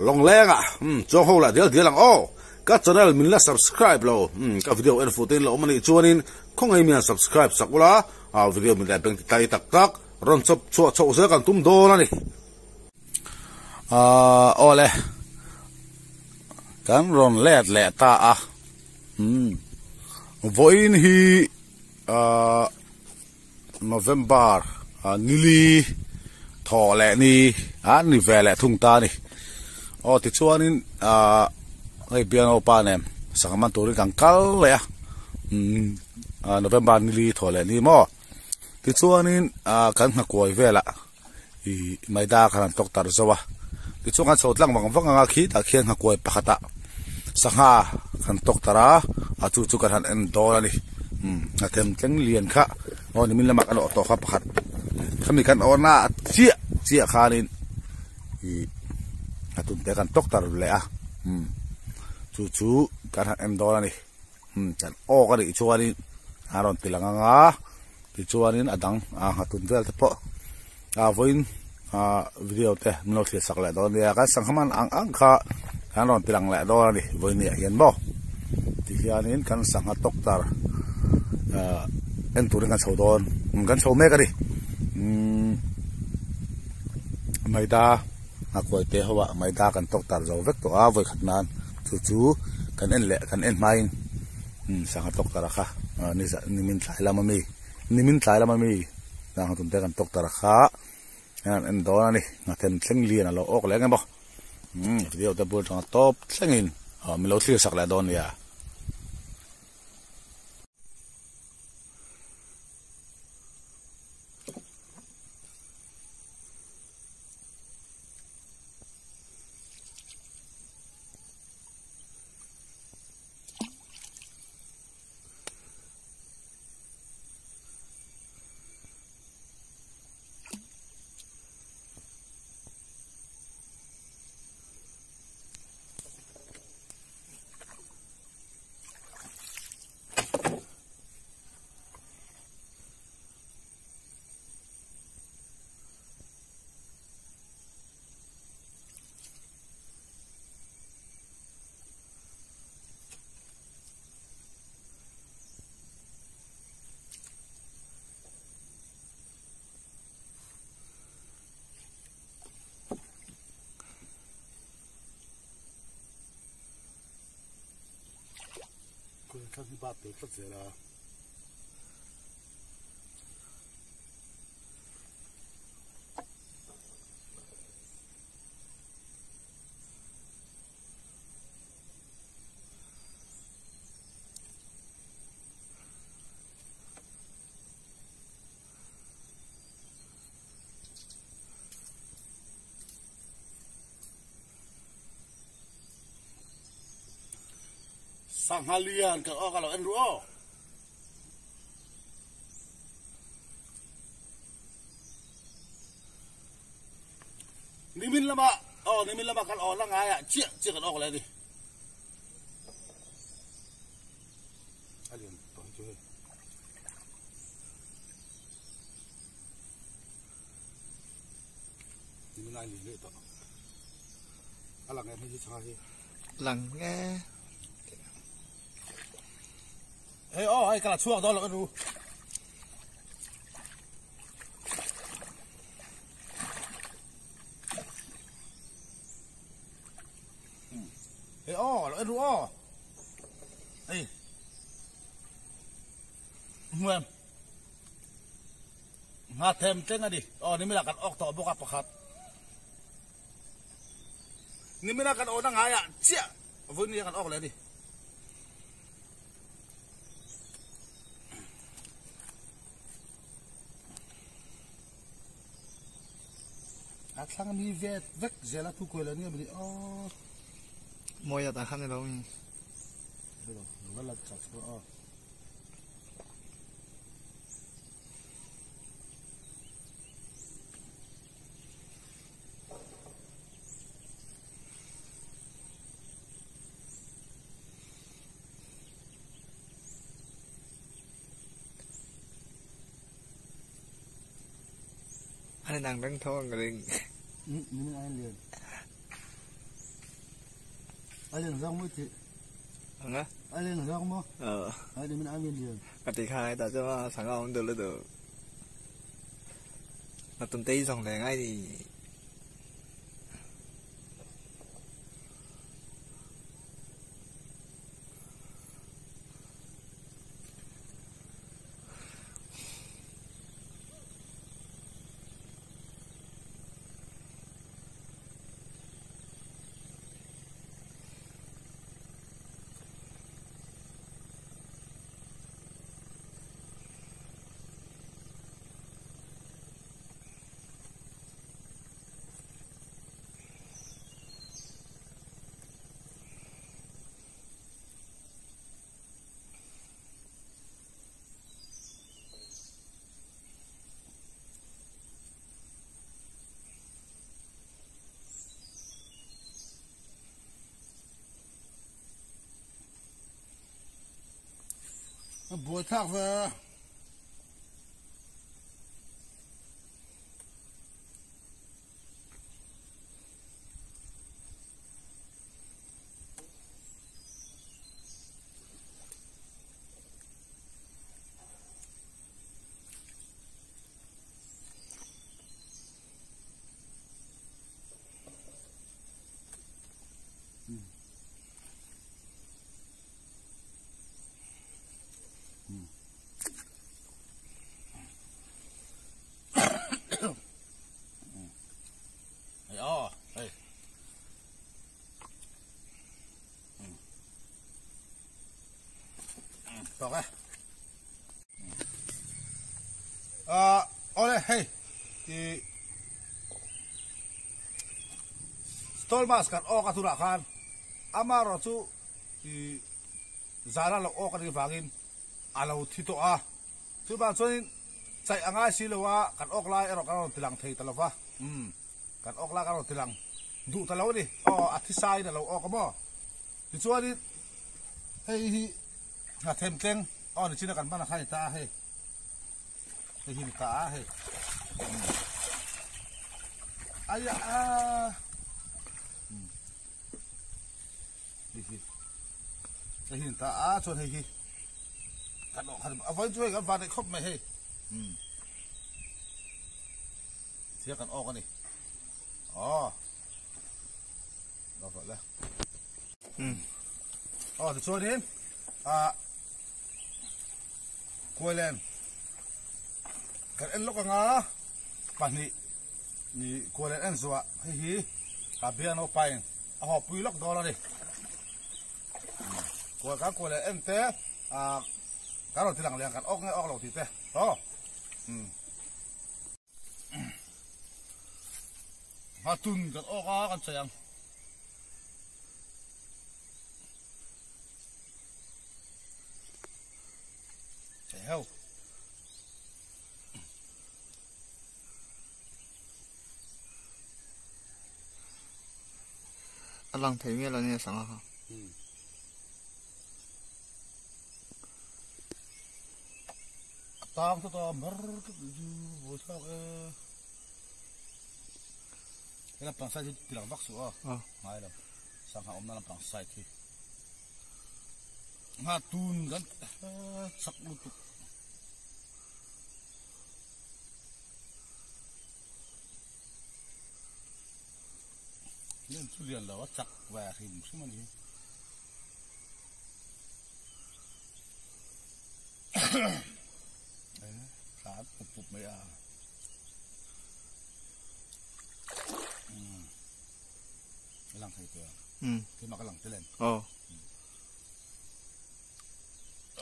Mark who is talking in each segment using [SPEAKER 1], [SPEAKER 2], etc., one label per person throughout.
[SPEAKER 1] Lawngleng ah umm chuang ho lah dial dial ang aw. Ka channel min la subscribe lo umm ka video en fuh te in la awm a nih chuanin khawngaih min han subscribe sak ula ah video min leh beng ti tai tak tak rawn chawp chhuah chhoh zel kan tum dawn a ni. Ahh awle kan rawn let leh ta a umm vawiin hi ahh. November nili thawh leh ni a ni ve leh thung ta a ni. Aw tichuanin ahh hei piano pa nen sangha man turin kan kal leh a umm November nili thawh leh ni maw tichuanin ahh kan nghakuai velah ih maida khan an tawk tarh zo a tichuan kan chho tlang vang vang ang a khitah khian nghakuai pakhatah sangha kan tawk tarh a a chu chu kan han en dawn a ni umm a them tleng lian kha aw nimin lamah kan awh tawh kha pakhat khami kan awh na chiah chiah khanin ih a tun te kan tawk tarh leh a umm chu chu kan han en dawn a ni. Umm kan awk a nih chuanin a rawn ti lang ang a tichuanin a dang a nghatun vel te pawh a vawiin a video te min lo thlir sak leh dawn nia kan sangha man ang ang kha kan rawn ti lang leh dawn a ni vawiin ni ah hian maw tihianin kan sangha tawk tar ah en turin kan chho dawn kan chho mek a ni umm maida a kuai te ho ah maida kan tawk tar zo vek tawh a vawikhat nan. Chu chu kan en leh kan en hmain umm sangha tawk tar a kha ni za nimin tlai lama mi nimin tlai lama mi sangha tum te kan tawk tar a kha hian en dawn a ni nghathem thleng lian a lo awk leh ang em aw umm video te bul tanga tawp thlengin aw min lo thlir sak leh dawn nia. Sangha lian kan awk a lo en ru aw. Nimin lama aw nimin lama kan awh la ngai ah chiah chiah kan awk leh a ni. A lian tawh hi chu hei. Nimin ai lian leh tawh. A lang em hei hi changa hi.
[SPEAKER 2] Lang e.
[SPEAKER 1] Hei aw hei ka la chhuak dawn lo en ru. Hei aw lo en ru aw. Hei. Hmuam. Nga them tleng ani. Aw nimila kan awk tawh bawk a pakhat. Nimila kan awna ngai ah chiah vawiin kan awk leh ani. A thlang mi vet vek zel a thu kuai lo nia mawni aw.
[SPEAKER 2] Mawi a tah khan ilo mi.
[SPEAKER 1] Hello, lo la chak chak aw.
[SPEAKER 2] An inang reng tho ang ka ring.
[SPEAKER 1] Nimin ai lian.
[SPEAKER 3] A len zawk maw tih?
[SPEAKER 2] Anga?
[SPEAKER 3] A len zawk maw?
[SPEAKER 2] Ờ.
[SPEAKER 3] A ni min a min lian.
[SPEAKER 2] Ka ti khai ta cho sanga om được được. Mà tuần tây dòng lẻ ngay thì
[SPEAKER 1] Buai thlak ve. Hei aw hei. Tawk e. Ah awle hei i stall mask kan awk a tunah khan amarawh chu i zana lo awk a nih vangin a lo thi tawh a, chuvang chuanin chaih a ngai si lo a, kan awk lai erawh kan rawn tilang thei ta lo va, umm kan awk lai kan rawn tilang duh ta lo a ni, aw a thi saiin a lo awk a maw? Tichuanin hei hi hnathem tleng aw nichina kan hman a kha a ni ta a hei, hei hi a ni ta a hei, umm aia aaa umm. Hei hi hei hi ta a chuan hei hi kan awh khan a vawiin chu hei kan van daih khawp mai hei umm thia kan awk a ni aw lo vah le umm aw tichuanin ah kuailen kan en lawk anga pahnih ni kuailen en zuah hei hi a biano pain A haw pui lawk dawn a ni. Kual kan kual leh en te ah kan rawn ti lang leh ang kan awk nge awk lo tih te aw. Nghatun kan awk a kan chei ang. Chei heuh.
[SPEAKER 2] A lang thei mial a nia sangha kha.
[SPEAKER 1] A tang chu ta mar tlat chu buai thlak e. He lampang side hi ti lang vak suh a. Ngai lo. Sangha awmna lampang side hi. Ngha tun kan chak lutuk. Lian chu lian lo a chak ve hrim hrim a ni. Thla an pup pup mai a. A lang thei teh ang. Keimah ka lang tel em?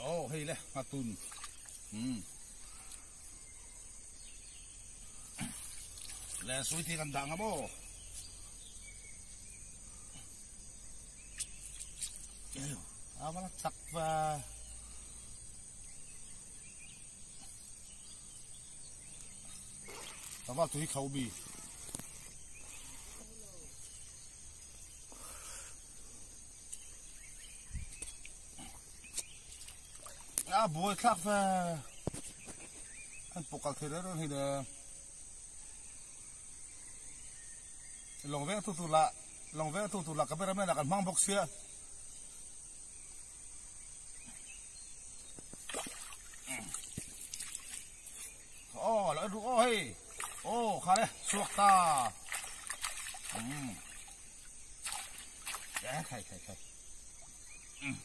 [SPEAKER 1] Aw hei le nghatun umm le sui thi kan dah nga maw a va la chak va ta va tui khau bi A buai thlak ve. An pawh kal thei reng reng hi le. Lawng veng tu tu lah Lawng veng tu tur lah cameraman ah kan hmang bawk sia. Aw lo en ruk aw hei aw kha le chhuak ta um khai khai khai um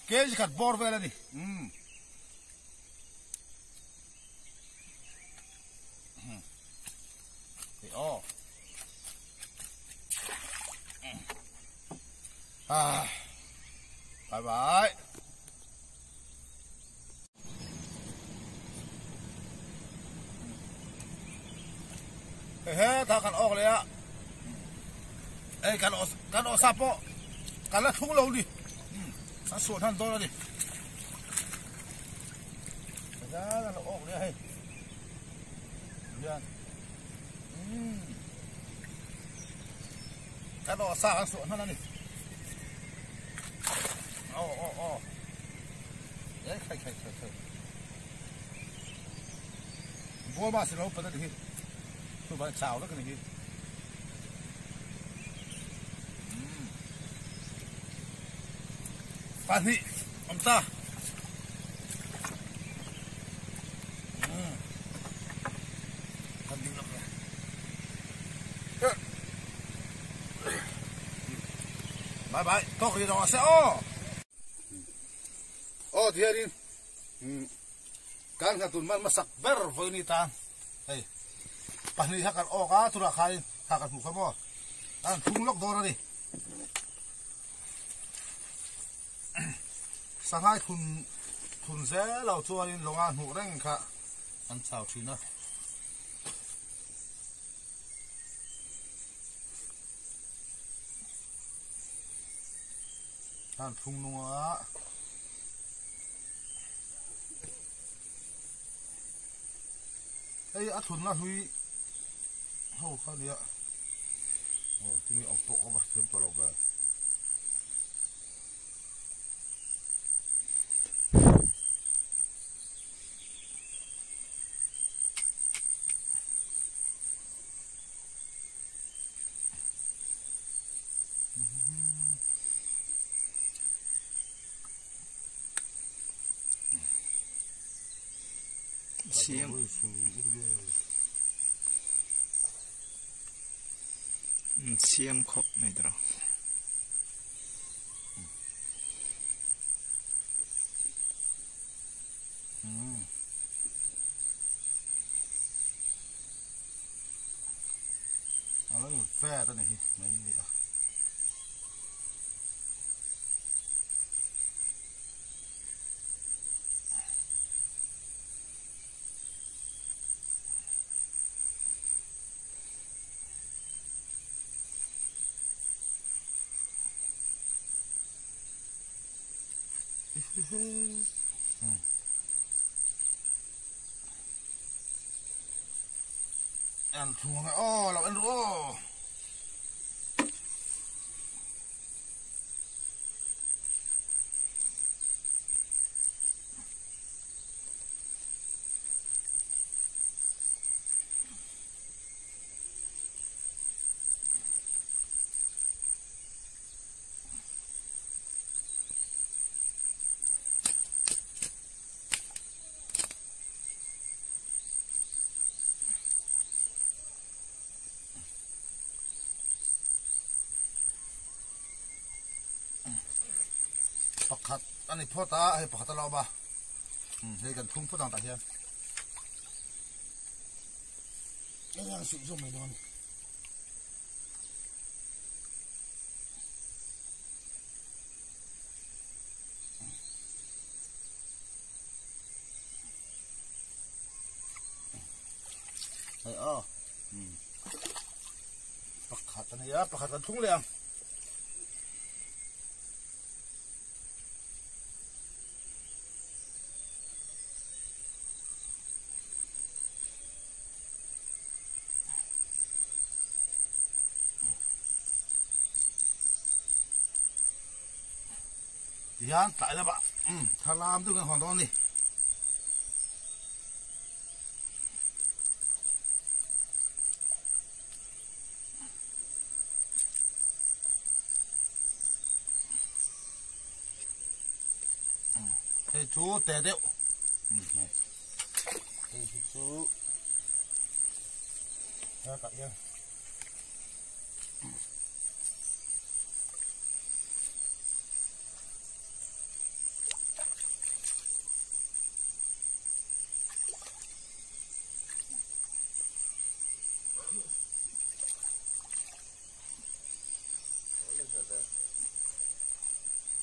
[SPEAKER 1] kg khat bawr vel a ni um aw ah bye bye. He ta kan awk leh a ei kan aw kan aw sa pawh kan la thlung lo ni kan suah hnan dawn a ni tihian a lo awk leh a hei tihian kan aw sa kan suah hnan a ni aw aw aw Ei khai khai khai khai. Bual ma si lo pan ani hi. Chu van chau vek ani hi. Pahnih awm ta. Kan ding lawk le. Bye bye. Tawk ri rawh se aw. Aw tihianin kan nghatun man hmasak ber vawi ni tan hei pahnih kha kan awk a tunah khanin kha kan hmuh kha maw an thlung lawk dawn a ni sangai thun thun zel lo chuanin lawnga hnuh reng kha an chau thin a. Khan thlung nung a. Hei a thunna hlui ho kha nia. Aw tinge awm pawh ka va hrethiam tawh lo ve.
[SPEAKER 2] Siam. Siam khawp mai tawh.
[SPEAKER 1] A lo in vet a ni hi mai ni a. En thung ang e aw lo en ru aw. Pakhat a ni phawt a hei pakhat a lo awm a hei kan thum phawt ang tah hian eng ang suih zawk mai dawn. Hei aw pakhat a ni a pakhat kan thlung leh ang. Tihian tlai lamah thar lam deuh kan hawn dawn a ni. Hei chu te deuh. Hei. Hei hi chu hetah hian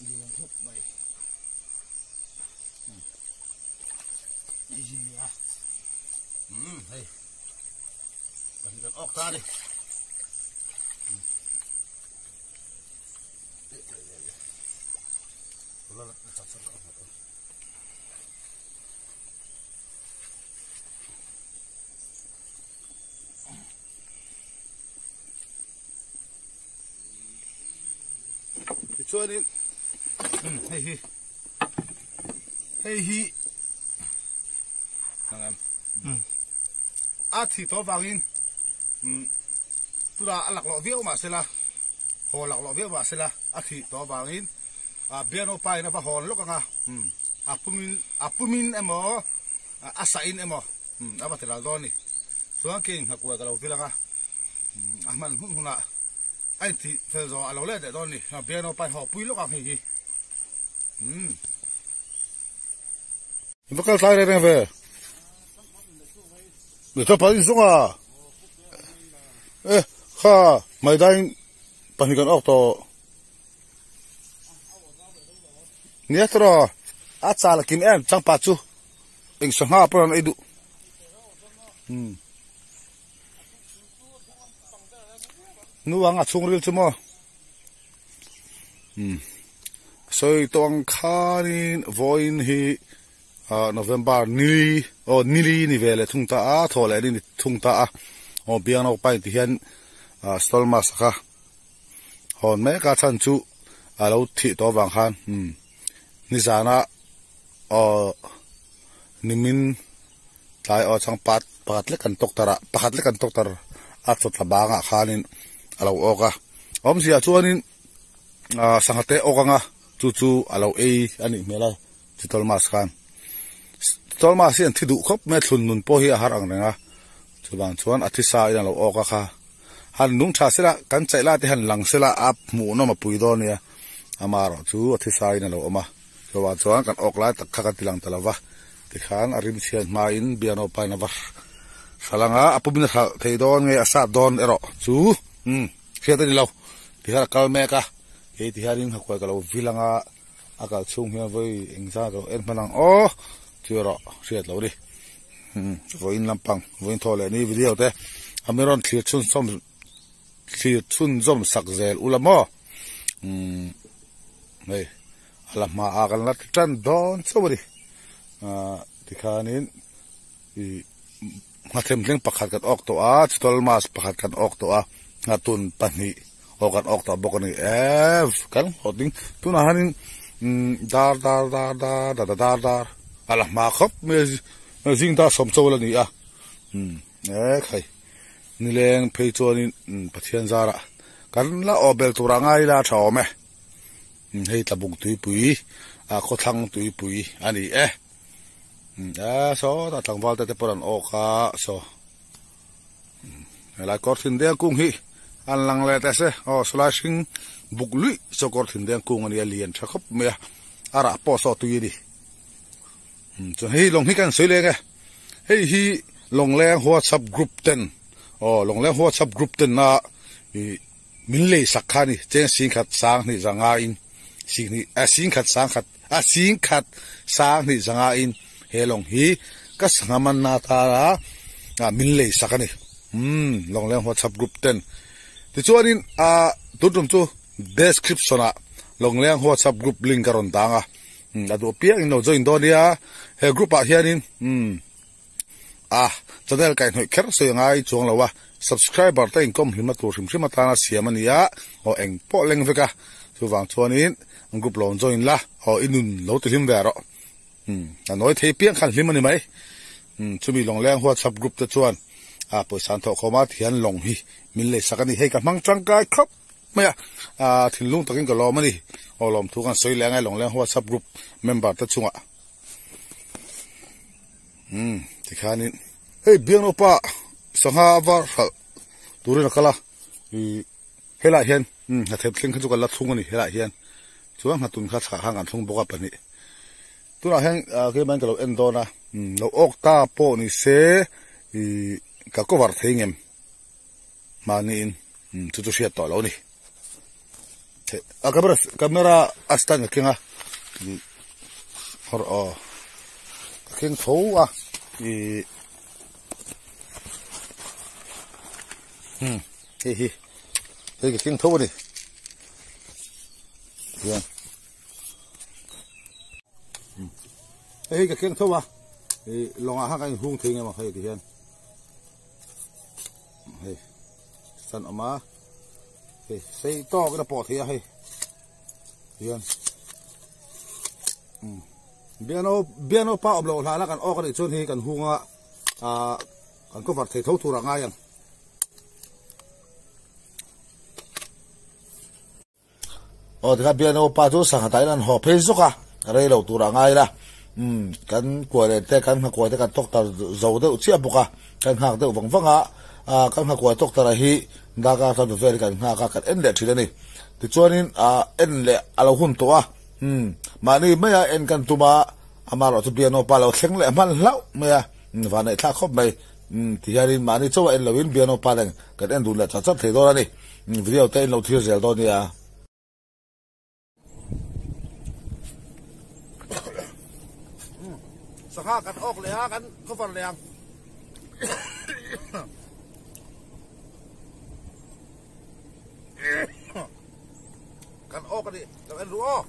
[SPEAKER 1] Lian khawp mai. Hei. Pahnih kan awk ta a ni. Tichuanin hei hi hei hi a thi tawh vangin tunah a laklawh viau mahsela haw laklawh viau mahsela a thih tawh vangin biano pa in a va hawn lawk anga a pumin a pumin emaw a sah in emaw a va ti ral dawn a ni chuan kei nghakuai ka lo vil anga a hman hun hunah a inthih fel zawh a lo let leh dawn a ni biano pa in haw pui lawk ang hei hi umm. Va kal tlai reng reng ve. Ka pa in zung a. Eh kha maidain pahnih kan awk tawh. Nia tawh a chal a kim em changpa chu eng sangha pawh an ei duh. Hmm. Nu ang a chhungril chu maw. Hmm. Sawi tawh ang khanin vawiin hi ah November ni aw nili ni ve leh thung ta a thaw leh ni thung ta a aw biang naupang pa in ti hian ah stall mask kha hawn mek a chhan chu a lo thih tawh avang khan umm nizana aw nimin tlai aw chang pat pakhat lek kan tawk tar a pakhat lek kan tawk tar a chawtla bangah khanin a lo awk a awmzia chuanin ah sangha te awk anga chu chu a lo ei a nih hmel a chitawlh mask khan chitawlh mask hi an thi duh khawp mai a thlun nun pawh hi a har ang reng a chuvang chuan a thi sa in a lo awk a kha. Han nung tha sela, kan chaih lai te han lang sela a hmuhnawm a pui dawn nia. Amaherawh chu a thisain a lo awm a, chuvang chuan kan awk lai tak kha kan ti lang ta lo va, tikhan a rim chhiat hmain biano pain a va hral ang a, a pumin a hralh thei dawn nge a sat dawn erawh chu umm hriat a ni lo. Tikhan a kal mek a, kei tihianin nghakuai ka lo vil ang a, a kal chhung hian vawi engzah ka lo en hman ang aw chu erawh hriat lo a ni. Vawiin lampang vawiin thaw leh ni video te a mi rawn thlir chhunzawm thlir chhunzawm sak zel ula maw umm hei a la hma a kan la ti tan dawn chauh a ni ahh tikhanin ih nghathem thleng pakhat kan awk tawh a chitawl mask pakhat kan awk tawh a nghatun pahnih aw kan awk tawh bawk a ni ev kan hlawhtling tunah hianin umm dar dar dar dar dar dar dar a la hma khawp mai a zing dar sawm chawl a ni a umm e khai nileng phei chuanin umm Pathian zarah kan la awh bel turah ngai ila a tha awm e umm hei tlabung tuipui ah khawthlang tuipui a ni e umm e sawtah tlangval te te pawh an awk a saw. Helai kawr thin deng kung hi an lang leh teh se aw sawlai hring buk luih saw kawr thin deng kung a nia lian tha khawp mai a a rah pawh saw tui a ni chuan hei lawng hi kan sawi leng e hei hi lawngleng whatsapp group ten aw lawngleng whatsapp group ten a ih min lei sak kha a ni cheng singkhat sang hnih zanga in singhnih a singkhat sangkhat a singkhat sang hnih zanga in he lawng hi ka sangha man atana ah min lei sak a ni umm lawngleng whatsapp group ten tichuanin ah tun tum chu description ah lawngleng whatsapp group link a rawn dang a a duh apiang in lo join dawn nia he group ah hianin umm. A, channel kaihhnawih kher sawi a ngai chuang lo a, subscriber te inkawm hlimna tur hrim hrim atana siam a ni a, aw eng pawh leng vek a, chuvang chuanin group lo join la, aw i nun lo ti hlim ve rawh, umm a nawi thei piang khan hlim a ni mai, umm chumi lawngleng whatsapp group te chuan a pawisa an thawh khawm a tihian lawng hi min lei sak a ni, hei ka hmang tangkai khawp mai a, a thinlung takin ka lawm a ni, aw lawmthu kan sawi leh angai lawngleng whatsapp group member te chungah. Umm tikhianin hei biangnopa sangha var hralh turin a kal a ih helaiah hian umm hnathep thleng kha chu kan la thlung a ni helaiah hian chuan nghatun kha chhakah khan kan thlung bawk a pahnih tunah hian ah keimah in ka lo en dawn a umm lo awk ta pawh ni se ih ka cover thei ngem mahniin umm chu chu hriat tawh lo a ni a camera camera a stand ka keng a ih hawr aw ka keng tho a ih umm hei hi hei ka keng tho a ni hian hei hi ka keng tho a ih lawngah khan kan inhung thei ngemaw hei ti hian hei stand awm a. Hei sei tawk in a pawh thei a hei hian umm biano biano pa awm loh hlana kan awk a nih chuan hei kan hung a ah kan cover thei tho tur a ngai ang. Aw tikha biano pa chu sangha tain an haw phei zawk a rei lo tur a ngai la umm kan kuai leh te kan nghakuai te kan tawk tar zo deuh chiah bawk a kan nghak deuh vang vang a ah kan nghakuai tawk tar a hi darkar tan vel hi kan nghak a kan en leh thin a ni tichuanin ah en leh a lo hun tawh a umm mahni maia en kan tum a amaherawh chu biano pa lo thleng leh hman hlauh mai a vanneih thlak khawp mai umm tihianin mahni chauh a en loin biano pa nen kan en dun leh char char thei dawn a ni. Video te in lo thlir zel dawn nia. Sangha kan awk leh a kan cover leh ang. Kan awk a ni lo en ru aw.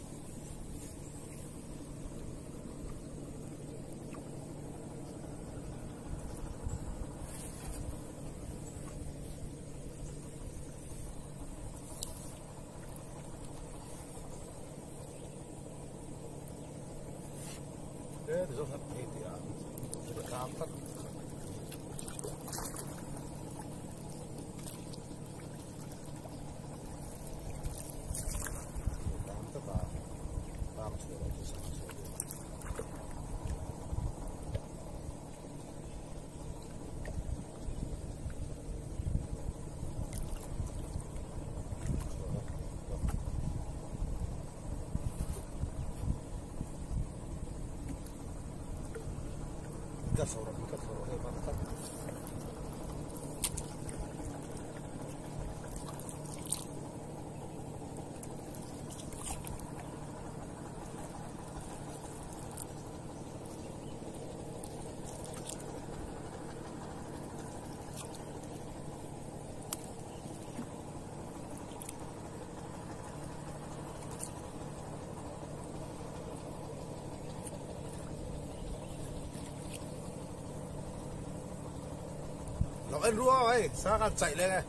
[SPEAKER 1] Lo en ruo hei sa kan chaih leng e.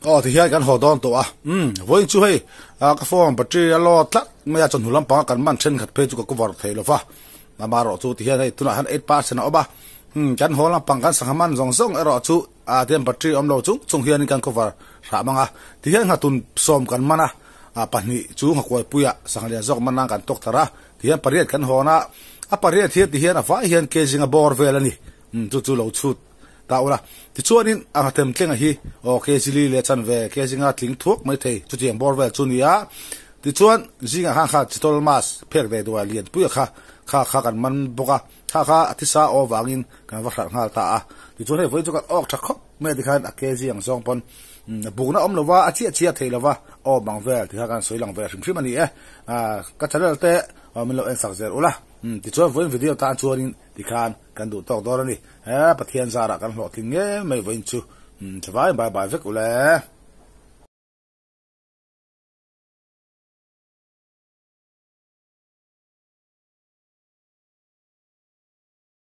[SPEAKER 1] Aw ti hian kan haw dawn tawh a umm vawiin chu hei ah ka phone battery a load tlat mai a chawhnu lampanga kan man thenkhat phei chu ka cover thei lo va amaherawh chu ti hian hei tunah hian 8% a awm a umm kan haw lampang kan sangha man zawng zawng erawh chu ah tihian battery awm lo chung chung hianin kan cover hrah mang a ti hian nghatun sawm kan man a ah pahnih chu nghakuaipuiah sangha lian zawk man nan kan tawk thar a ti hian pariat kan hawn a a pariat hian ti hian a vai hian kg zinga bawr vel a ni umm chu chu lo chhut. Ta ula, tichuanin a nghatem tlenga hi aw kg li leh chanve kg nga tling thuak mai thei chutiang bawr vel chu ni a. Tichuan zingah khan kha chitol mas phek ve duai lian puia kha kha kha kan man bawk a, kha kha a thisa aw vangin kan va hralh nghal ta a. Tichuan hei vawi chu kan awk tha khawp mai a tikhan a kg ang zawng pawn bukna awm lova a chiah chiah thei lova aw bang vel tikha kan sawi lang ve hrim hrim a ni e. Ka channel te min lo en sak zel ula. Tichuan vawiin video tan chuanin tikhan kan duh tawk dawn a ni. He Pathian zarah kan hlawhtling ngei mai vawiin chu. Chuvangin bye bye vek ule.